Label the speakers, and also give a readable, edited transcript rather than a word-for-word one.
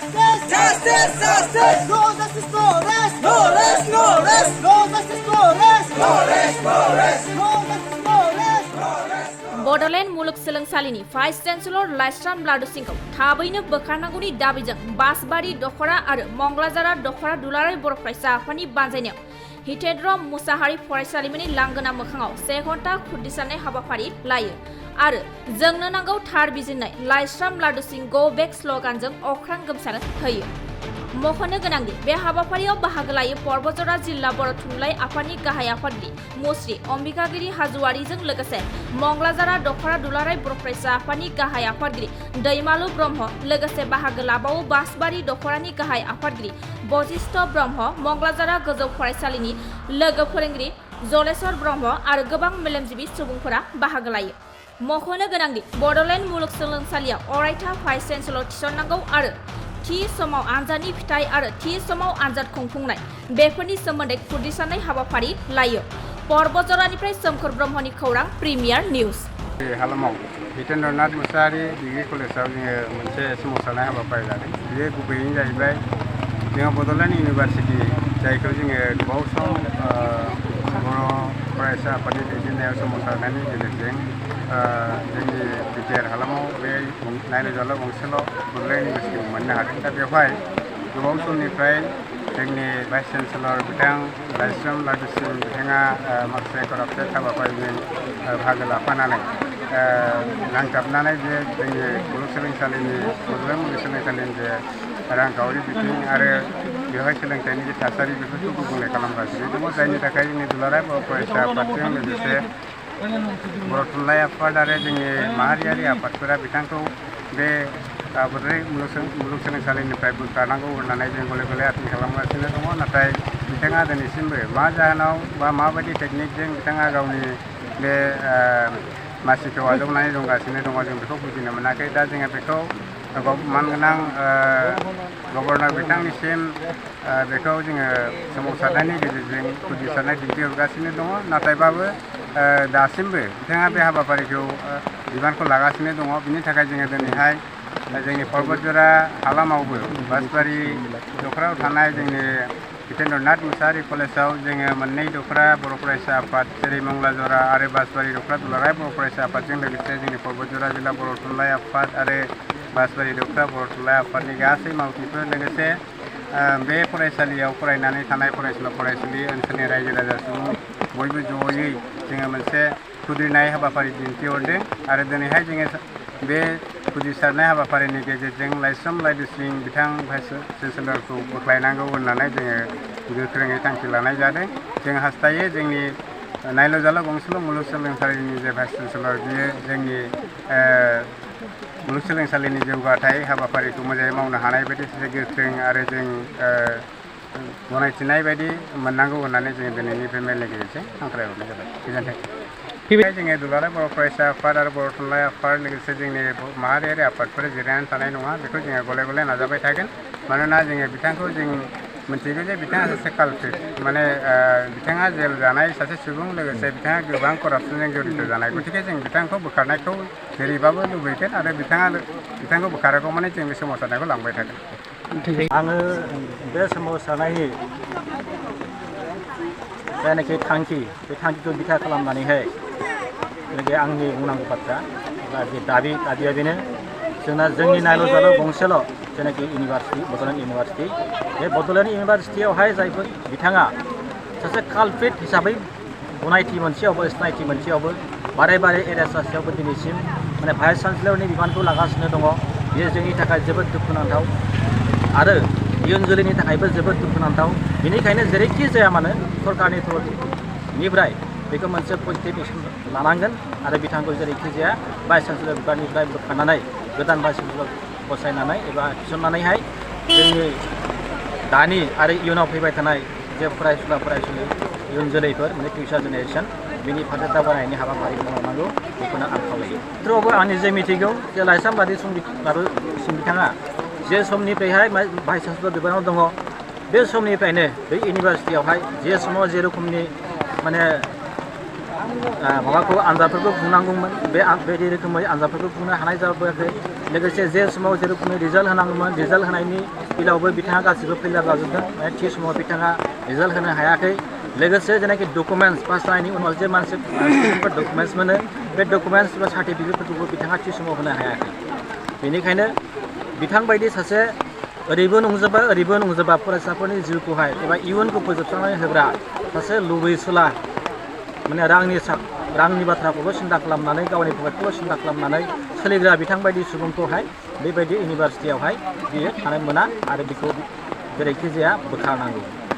Speaker 1: Justice, justice. No justice, no rest. No rest, no rest. No justice, no rest. No rest, no rest. No justice, no rest. No rest.
Speaker 2: Bodoland मुलुगसोलोंसालिनि vice chancellor Laishram ब्लाडु सिंहखौ थाबैनो बोखारनांगौनि दाबिजों बासबारि दखरा आरो मंगलाजारा दखरा दुलाराय बर' फरायसा आफादनि बानजायनायाव हितेन्द्र मुसाहारि फरायसालिमानि लांगोना मोखाङाव 1 घन्टा खुदिसानाय हाबाफारि लायो आरो जोंनो नांगौ थार बिजिरनाय लाइस्राम ब्लाडु सिंह गो बेक स्लगानजों अख्रां गोमसारनो होयो। मख'नो गोनांदि बे हाबाफारियाव बाहागो लायो पर्बजरा जिल्ला बर' थुनलाइ आफादनि गाहाय आफादगिरि मुस्रि अम्बिकागिरि हाज'वारिजों लोगोसे मंगलाजारा दखरा दुलाराय बर' फरायसा आफादनि गाहाय आफादगिरि दैमालु ब्रह्म लोगोसे बाहागो लाबावो बासबारि दखरानि गाहाय आफादगिरि बजिष्ठ ब्रह्म मंगलाजारा गोजौ फरायसालिनि लोगो फोरोंगिरि जलेश्वर ब्रह्म आरो गोबां मेलेमजिबि सुबुंफोरा बाहागो लायो। मख'नो गोनांदि बड'लेण्ड मुलुगसोलोंसालियाव अरायथा भाइस चेन्सेलर थिसननांगौ आरो थि समाव आनजादनि फिथाइ आरो थि समाव आनजाद खुंफुंनाय बेफोरनि सोमोन्दै खुदिसानाय हाबाफारि लायो। पर्बजरानिफ्राय सोमखोर ब्रह्मनि खौरां प्रिमियार निउज।
Speaker 3: हालामाव हितेन्द्रनाथ मुसाहारि डिग्री कलेजाव जोङो मोनसे सोमावसारनाय हाबाफारि लादों। बेयो गुबैयै जाहैबाय जोङो बड'लेण्ड इउनिभारसिटि जायखौ जोङो गोबाव सम बर' फरायसा आफादनि दैदेननायाव सोमावसारनायनि गेजेरजों जोंनि बिटिआर हालामाव बे नायल' जाल' गंसेल' बड'लेण्ड इउनिभारसिटिखौ मोननो हादों। दा बेवहाय गोबाव समनिफ्राय जोंनि भाइस चेन्सेलर बिथां लाइस्राम ब्लाडु सिंह बिथाङा माखासे करापटेड हाबाफारिजों बाहागो लाफानानै नांथाबनानै बे जोंनि मुलुगसोलोंसालिनि बड'लेण्ड मुलुगसोलोंसालिनि जे रांखावरि बिथिं आरो बेवहाय सोलोंथाइनि जे थासारि बेफोरखौ गुबुंले खालामगासिनो दङ, जायनि थाखाय जोंनि दुलाराय बर' फरायसा आफादजों लोगोसे बर' थुनलाइ आफाद आरो जोंनि माहारियारि आफादफोरा बिथांखौ बे बड'लेण्ड मुलुगसोलोंसालिनिफ्राय बोखारनांगौ होननानै जों गले गले आपिल खालामगासिनो दङ। नाथाय बिथाङा दिनैसिमबो मा जाहोनाव बा माबायदि टेकनिकजों बिथाङा गावनि बे मासिखौ आजावनानै दंगासिनो दङ जों बेखौ बुजिनो मोनाखै। दा जोङो बेखौ मानगोनां गभर्नर बिथांनिसिम बेखौ जोङो सोमावसारनायनि गेजेरजों खुदिसारनाय दिन्थिहरगासिनो दङ। नाथायबाबो दासिमबो बिथाङा बे हाबाफारिखौ बिबानखौ लागासिनो दङ। बिनि थाखाय जोङो दिनैहाय जोंनि पर्बतजरा हालामावबो बासबारि दखरायाव थानाय जोंनि हितेन्द्रनाथ मुसाहारि कलेजाव जोङो मोननै दखरा बर' फरायसा आफाद जेरै मंगलाजरा आरो बासबारि दखरा दुलाराय बर' फरायसा आफादजों लोगोसे जोंनि पर्बतजरा जिल्ला बर' थुनलाइ आफाद आरो बासबारि दखरा बर' थुनलाइ आफादनि गासै मावथिफोर लोगोसे बे फरायसालियाव फरायनानै थानाय फरायसुला फरायसुलि ओनसोलनि रायजो राजा सुबुं बयबो जयै जोङो मोनसे खुद्रिनाय हाबाफारि दिन्थिहरदों आरो दिनैहाय जोङो बे खुदिसारनाय हाबाफारिनि गेजेरजों लाइस्राम ब्लाडु सिंह बिथां भाइस चेन्सेलरखौ बोख्लायनांगौ होननानै जोङो गोख्रोङै थांखि लानाय जादों। जों हास्थायो जोंनि नायल' जाल' गंसेल' मुलुगसोलोंसालिनि जे भाइस चेन्सेलर बियो जोंनि मुलुगसोलोंसालिनि जौगाथाय हाबाफारिखौ मोजाङै मावनो हानाय बायदि सासे गोख्रों आरो जों गनायथिनाय बायदि मोननांगौ होननानै जोङो दिनैनि बे मेलनि गेजेरजों हांख्रायहरनाय जाबाय। गोजोन्थों। जोङो दुलाराय बर' फरायसा आफाद आरो बर' थुनलाइ आफाद लोगोसे जोंनि माहारियारि आफादफोर जिरायनानै थानाय नङा, बेखौ जोङो गले गले नाजाबाय थागोन। मानोना जोङो बिथांखौ जों मिथिगौ जे बिथाङा सासे कालप्रिट, माने बिथाङा जेल जानाय सासे सुबुं, लोगोसे बिथाङा गोबां करापसनजों जड़ित जानाय। गतिके जों बिथांखौ बोखारनायखौ जेरैबाबो लुबैगोन आरो बिथांखौ बोखारागौ माने जों बे सोमावसारनायखौ लांबाय थागोन।
Speaker 4: आङो बे सोमावसारनायनि जायनाखि थांखि, बे थांखिखौ बिथा खालामनानैहाय आंनि बुंनांगौ बाथ्रा एबा जे दाबिया बेनो जोंनि नायल' जाल' गंसेल' जेनाखि इउनिभारसिटि बड'लेण्ड इउनिभारसिटि, बे बड'लेण्ड इउनिभारसिटियावहाय जायफोर बिथाङा सासे कालप्रिट हिसाबै गनायथि मोनसेयावबो सिनायथि मोनसेयावबो बारे बारे एरेस्ट जासेयावबो दिनैसिम माने भाइस चेन्सेलरनि बिबानखौ लागासिनो दङ। बेयो जोंनि थाखाय जोबोद दुखुनांथाव आरो इयुन जोलैनि थाखायबो जोबोद दुखुनांथाव। बेनिखायनो जेरैखि जाया मानो सरकारनि थरफनिफ्राय बेखौ मोनसे पजिटिभ एक्सन लानांगोन आरो बिथांखौ जेरैखि जाया भाइस चेन्सेलर बिबाननिफ्राय बोखारनानै गोदान भाइस चेन्सेलर बसायनानै एबा थिसननानैहाय जोंनि दानि आरो इयुनाव फैबाय थानाय जे फरायसुला फरायसुलि इयुन जोलैफोर माने फिउचार जेनेरेसन बिनि फारसे दावगानायनि हाबाफारिखौ मावनांगौ, बेखौनो आं खावलायो। थेवबो आंनि जे मिथिगौ जे लाइस्राम ब्लाडु सिंह बिथाङा जे समनिफ्रायहाय भाइस चेन्सेलर बिबानाव दङ, बे समनिफ्रायनो बे इउनिभारसिटियावहाय जे समाव जे रोखोमनि माने माबाखौ आनजादफोरखौ बुंनांगौमोन बेबायदि रोखोमै आनजादफोरखौ बुंनो हानाय जाबोआखै लोगोसे जे समाव जेरोखोमै रिजाल्ट होनांगौमोन रिजाल्ट होनायनि बेलायावबो बिथाङा गासिबो फेलार जाजोबदों थि समाव बिथाङा रिजाल्ट होनो हायाखै लोगोसे जेनाखि डकुमेन्टस पास जानायनि उनाव जे मानसिफोर डकुमेन्टस मोनो बे डकुमेन्टस बा सार्टिफिकेटफोरखौबो बिथाङा थि समाव होनो हायाखै बेनिखायनो बिथां बायदि सासे ओरैबो नंजोबा फरायसाफोरनि जिउखौहाय एबा इयुनखौ फोजोबस्रांनानै होग्रा सासे लुबैसुला माने रांनि बाथ्राखौल' सिन्था खालामनानै गावनि पकेटखौल' सिन्था खालामनानै सोलिग्रा बिथां बायदि सुबुंखौहाय बेबायदि इउनिभारसिटियावहाय बियो थानो मोना आरो बेखौ जेरैखि जाया बोखारनांगौ